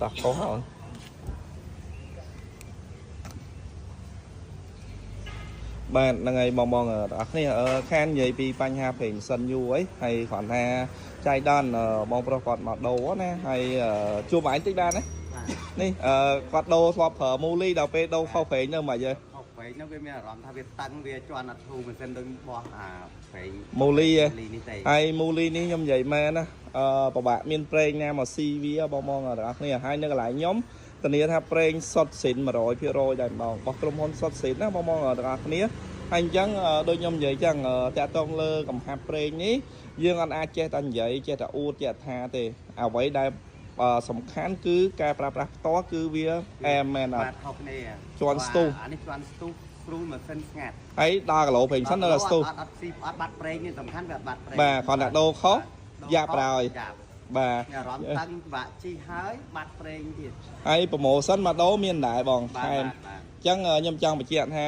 តោះខុសហើយបាទហ្នឹងហើយបងបងទាំងអស់គ្នាអឺខាននិយាយពីបញ្ហាប្រេងម៉ាស៊ីនយូរអីហើយគ្រាន់ថាចៃដន្យបងប្រុសគាត់មកដូរណាហើយជួបឯងតិចបានណា បាទ នេះអឺគាត់ដូរធ្លាប់ប្រើមូលីដល់ពេលដូរខុសប្រេងទៅមកយើ ខុសប្រេងហ្នឹងវាមានអារម្មណ៍ថាវាតឹងវាជន់អត់ធូរម៉ាស៊ីនដូចបោះអាប្រេង មូលីហ៎ លីនេះទេ ហើយមូលីនេះខ្ញុំនិយាយមែនណាអឺពិបាកមានប្រេងណាមកស៊ីវាបងបងទាំងអស់គ្នាហើយនៅកន្លែងខ្ញុំធានាថាប្រេងសុតសិន100%តែម្ដងរបស់ក្រុមហ៊ុនសុតសិនណាបងបងទាំងអស់គ្នាហើយអញ្ចឹងដូចខ្ញុំនិយាយអញ្ចឹងតាក់ទងលើកំហាប់ប្រេងនេះយើងអត់អាចចេះតែនិយាយចេះតែអួតចេះតែថាទេអ្វីដែលសំខាន់គឺការប្រើប្រាស់ផ្ទាល់គឺវាអែមមែនអត់ បាទខុសគ្នា ជន់ស្ទុះ អានេះជន់ស្ទុះស្រួលម៉ាស៊ីនស្ងាត់ ហើយដល់គីឡូប្រេងសិននៅតែស្ទុះ អត់អត់ស៊ីអត់បាត់ប្រេងនេះសំខាន់វាអត់បាត់ប្រេង បាទគ្រាន់តែដូរខុសយ៉ាប់ហើយ យ៉ាប់ បាទ មានអារម្មណ៍តឹងបាក់ជីហើយបាត់ប្រេងទៀត ហើយ promotion មកដូរមានដែរបង បាទ ថែម បាទបាទ អញ្ចឹងខ្ញុំចង់បញ្ជាក់ថា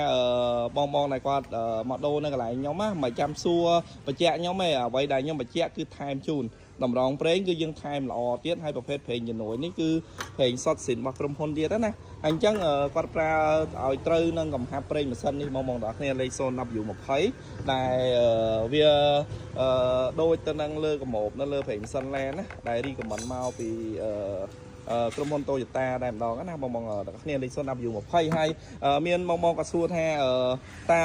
បងបងដែលគាត់មកដូរនៅកន្លែងខ្ញុំណាមិនចាំសួរបញ្ជាក់ខ្ញុំទេអ្វីដែលខ្ញុំបញ្ជាក់គឺថែមជូនតម្រងប្រេងគឺយើងថែមល្អទៀតហើយប្រភេទប្រេងជំនួយនេះគឺប្រេងសុតសិនរបស់ក្រុមហ៊ុនទៀតណាហើយអញ្ចឹងគាត់ប្រើឲ្យត្រូវនឹងកំហាប់ប្រេងម៉ាស៊ីននេះបងបងទាំងអស់គ្នាលេខ 0W20 ដែលវាដូចទៅនឹងលើកម្របនៅលើប្រេងម៉ាស៊ីនឡានណាដែល recommend មកពីក្រុមហ៊ុន Toyota តែម្ដងណាបងបងទាំងគ្នាលេខ 0W20 ហើយមានបងបងក៏សួរថាតើ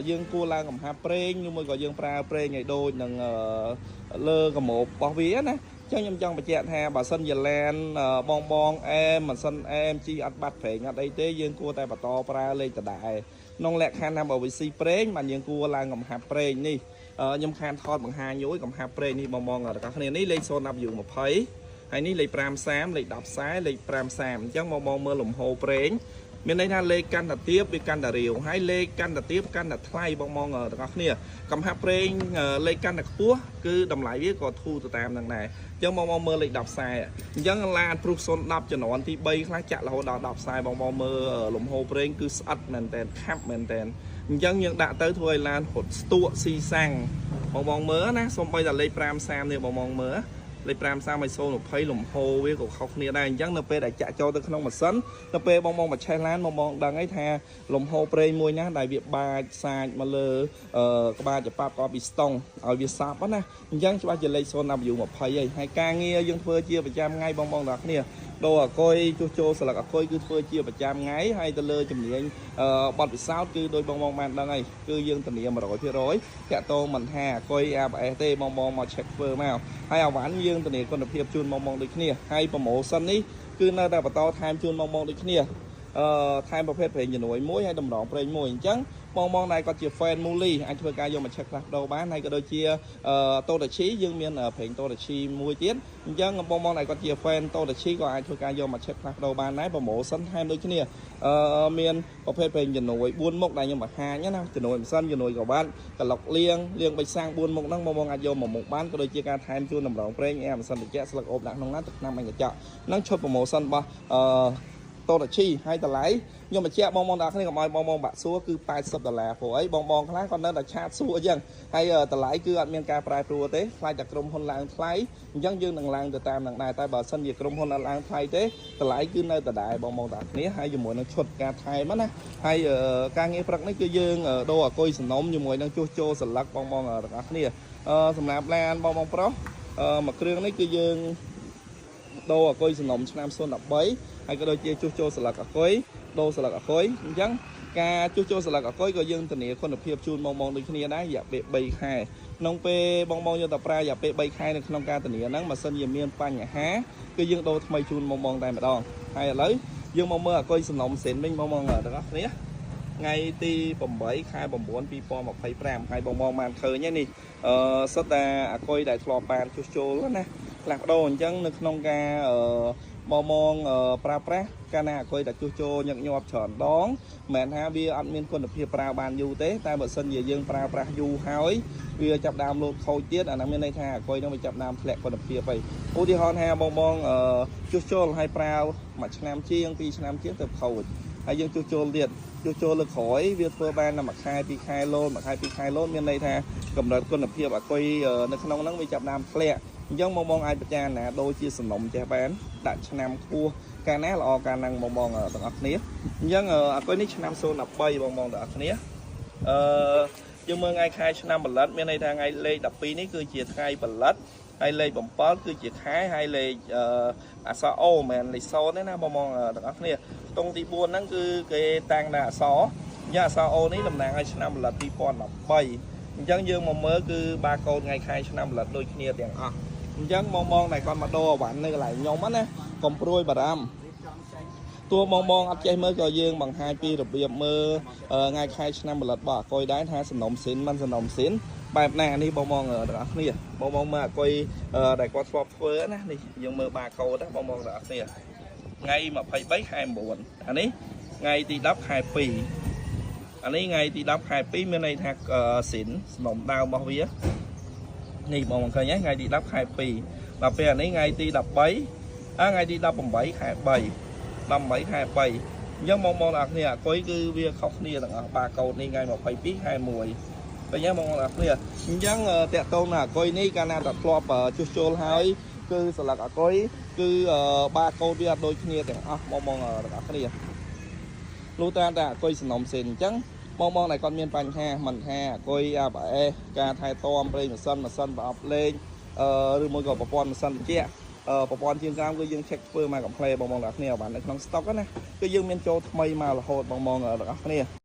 យើងគួរឡើងកំហាប់ប្រេងឬមួយក៏យើងប្រើប្រេងឲ្យដូចនឹងលើកម្របរបស់វាណាចឹងខ្ញុំចង់បញ្ជាក់ថាបើសិនជាឡានបងបងអែមម៉ាស៊ីនអែមជីអត់បាត់ប្រេងអត់អីទេយើងគួរតែបន្តប្រើលេខដដែលក្នុងលក្ខខណ្ឌថាបើវាស៊ីប្រេងបានយើងគួរឡើងកំហាប់ប្រេងនេះខ្ញុំខានថតបង្ហាញយូរកំហាប់ប្រេងនេះបងបងទាំងគ្នានេះលេខ 0W20 ហើយនេះលេខ53លេខ10ខ្សែលេខ53អញ្ចឹងបងបងមើលលំហូរប្រេងមានន័យថាលេខកាន់តែទាបវាកាន់តែរាវហើយលេខកាន់តែទាបកាន់តែថ្លៃបងបងទាំងអស់គ្នាកំហាប់ប្រេងលេខកាន់តែខ្ពស់គឺតម្លៃវាក៏ធូរទៅតាមនឹងដែរអញ្ចឹងបងបងមើលលេខ10ខ្សែអញ្ចឹងឡានព្រុស010ជំនាន់ទី3ខ្លះចាក់រហូតដល់10ខ្សែបងបងមើលលំហូរប្រេងគឺស្អិតមែនតែនខាប់មែនតែនអញ្ចឹងយើងដាក់ទៅធ្វើឲ្យឡានរត់ស្ទក់ស៊ីសាំងបងបងមើលណាសំបីតែលេខ53នេះបងបងមើលលេខ53ឲ្យ020លំហូរវាក៏ខុសគ្នាដែរអញ្ចឹងនៅពេលដែលចាក់ចូលទៅក្នុងម៉ាស៊ីននៅពេលបងបងមកឆេះឡានបងបងដឹងហើយថាលំហូរប្រេងមួយណាដែលវាបាចសាចមកលើក្បាលចប៉ាប់ក៏ពីស្តុងឲ្យវាសាប់ណាអញ្ចឹងច្បាស់ជាលេខ 0W20 ហើយហើយការងារយើងធ្វើជាប្រចាំថ្ងៃបងបងទាំងអស់គ្នាដូរអាកុយជួសជុលស្លឹកអាកុយគឺធ្វើជាប្រចាំថ្ងៃហើយទៅលើជំនាញបទពិសោធន៍គឺដោយបងបងបានដឹងហើយគឺយើងធានា100%តាក់ទងមិនថាអាកុយ ABS ទេបងបងមក check ធ្វើមកហើយអាវ៉ាន់យើងធានាគុណភាពជូនបងបងដូចគ្នាហើយ promotion នេះគឺនៅតែបន្តថែមជូនបងបងដូចគ្នាអឺថែមប្រភេទប្រេងជំនួយមួយហើយតម្រងប្រេងមួយអញ្ចឹងបងបងដែលគាត់ជា fan មូលីអាចធ្វើការយកមក check ផ្លាស់ប្ដូរបានហើយក៏ដូចជាតូតាឈីយើងមានប្រេងតូតាឈីមួយទៀតអញ្ចឹងបងបងដែលគាត់ជា fan តូតាឈីក៏អាចធ្វើការយកមក check ផ្លាស់ប្ដូរបានដែរ promotion ថែមដូចគ្នាមានប្រភេទប្រេងជំនួយ4មុខដែលខ្ញុំបង្ហាញណាជំនួយម៉ាស៊ីនជំនួយក្រវ៉ាត់ក្លុកលាងលាងបិចសាំង4មុខហ្នឹងបងបងអាចយកមកមុខបានក៏ដូចជាការថែមជូនតម្រងប្រេងអែម៉ាស៊ីនត្រជាក់ស្លឹកអូបដាក់ក្នុងណាទឹកថ្នាំអញកញ្ចក់ហ្នឹងឈុត promotion របស់តូតាឈីហើយតម្លៃខ្ញុំបញ្ជាក់បងបងទាំងអស់គ្នាកុំឲ្យបងបងបាក់សួរគឺ80ដុល្លារព្រោះអីបងបងខ្លះគាត់នៅតែchat សួរអញ្ចឹងហើយតម្លៃគឺអត់មានការប្រែប្រួលទេខ្លាចតែក្រុមហ៊ុនឡើងថ្លៃអញ្ចឹងយើងនឹងឡើងទៅតាមនឹងដែរតែបើសិនជាក្រុមហ៊ុនអត់ឡើងថ្លៃទេតម្លៃគឺនៅដដែលបងបងទាំងអស់គ្នាហើយជាមួយនឹងឈុតការថែមណាហើយការងារព្រឹកនេះគឺយើងដូរអាគុយសំណុំជាមួយនឹងជួសជុលសន្លឹកបងបងទាំងអស់គ្នាសម្រាប់ឡានបងបងប្រុសមួយគ្រឿងនេះគឺយើងដូរអាគុយសំណុំឆ្នាំ013ហើយក៏ដូចជាជួសជុលសន្លឹកអាគុយដូរសន្លឹកអាគុយអញ្ចឹងការជួសជុលសន្លឹកអាគុយក៏យើងធានាគុណភាពជូនបងបងដូចគ្នាដែររយៈពេល3ខែក្នុងពេលបងបងយកទៅប្រើរយៈពេល3ខែនៅក្នុងការធានាហ្នឹងបើសិនជាមានបញ្ហាគឺយើងដូរថ្មីជូនបងបងតែម្ដងហើយឥឡូវយើងមកមើលអាគុយសំណុំសិនវិញបងបងទាំងអស់គ្នាថ្ងៃទី8ខែ9 2025ហើយបងបងបានឃើញហើយនេះអឺសិតតែអាគុយដែលធ្លាប់បានជួសជុលណាផ្លាស់ប្ដូរអញ្ចឹងនៅក្នុងការបងបងប្រើប្រាស់កាលណាអាគុយតែជួសជុលញឹកញាប់ច្រើនដងមិនមែនថាវាអត់មានគុណភាពប្រើបានយូរទេតែបើសិនជាយើងប្រើប្រាស់យូរហើយវាចាប់ដើមលោតខូចទៀតអាហ្នឹងមានន័យថាអាគុយហ្នឹងវាចាប់ដើមធ្លាក់គុណភាពហើយឧទាហរណ៍ថាបងបងជួសជុលហើយប្រើមួយឆ្នាំជាងពីរឆ្នាំជាងទៅខូចហើយយើងជួសជុលទៀតជួសជុលលើក្រោយវាធ្វើបានតែមួយខែពីរខែលោតមួយខែពីរខែលោតមានន័យថាកម្រិតគុណភាពអាគុយនៅក្នុងហ្នឹងវាចាប់ដើមធ្លាក់ អញ្ចឹងបងបងអាចពិចារណាដូចជាសំណុំចេះបានដាក់ឆ្នាំខ្ពស់កាលណាល្អកាលហ្នឹងបងបងទាំងអស់គ្នាអញ្ចឹងអាគុយនេះឆ្នាំ013បងបងទាំងអស់គ្នាអឺយើងមើលថ្ងៃខែឆ្នាំផលិតមានន័យថាថ្ងៃលេខ12នេះគឺជាថ្ងៃផលិតហើយលេខ7គឺជាខែហើយលេខអក្សរអូមិនមែនលេខ0ទេណាបងបងទាំងអស់គ្នាខ្ទង់ទី4ហ្នឹងគឺគេតាំងដាក់អក្សរយ៉ាងអក្សរអូនេះតំណាងឲ្យឆ្នាំផលិត2013អញ្ចឹងយើងមកមើលគឺបាកូដថ្ងៃខែឆ្នាំផលិតដូចគ្នាទាំងអស់អញ្ចឹងបងបងដែលគាត់មកដូរអវ៉ាន់នៅកន្លែងខ្ញុំណាកុំព្រួយបារម្ភ រៀបចំចេញ ទោះបងបងអត់ចេះមើលក៏យើងបង្ហាញពីរបៀបមើលថ្ងៃខែឆ្នាំផលិតរបស់អាកុយដែរថាសំណុំស៊ីនមិនសំណុំស៊ីនបែបណានេះបងបងទាំងអស់គ្នាបងបងមើលអាកុយដែលគាត់ធ្លាប់ធ្វើណានេះយើងមើលបាកូដណាបងបងទាំងអស់គ្នាថ្ងៃ23ខែ9អានេះថ្ងៃទី10ខែ2អានេះថ្ងៃទី10ខែ2មានន័យថាស៊ីនសំណុំដើមរបស់វានេះបងបងឃើញហើយថ្ងៃទី10ខែ2ដល់ពេលអានេះថ្ងៃទី13អាថ្ងៃទី18ខែ3 18ខែ3អញ្ចឹងបងបងទាំងអស់គ្នាអាគុយគឺវាខុសគ្នាទាំងអស់បាកូដនេះថ្ងៃ22ខែ1ឃើញទេបងបងទាំងអស់គ្នាអញ្ចឹងតាក់ទងនឹងអាគុយនេះកាលណាតែធ្លាប់ជួសជុលហើយគឺស្លឹកអាគុយគឺបាកូដវាអត់ដូចគ្នាទាំងអស់បងបងទាំងអស់គ្នាលុះត្រាតែអាគុយសំណុំសេនអញ្ចឹងបងបងដែលគាត់មានបញ្ហាមិនថាអាគុយ ABS ការថែទាំប្រេងម៉ាស៊ីនម៉ាស៊ីនប្រអប់លេខឬមួយក៏ប្រព័ន្ធម៉ាស៊ីនត្រជាក់ប្រព័ន្ធជាងក្រោមគឺយើង check ធ្វើមកកំ pl បងបងទាំងអស់គ្នាបាននៅក្នុង stock ណាគឺយើងមានចូលថ្មីមករហូតបងបងទាំងអស់គ្នា។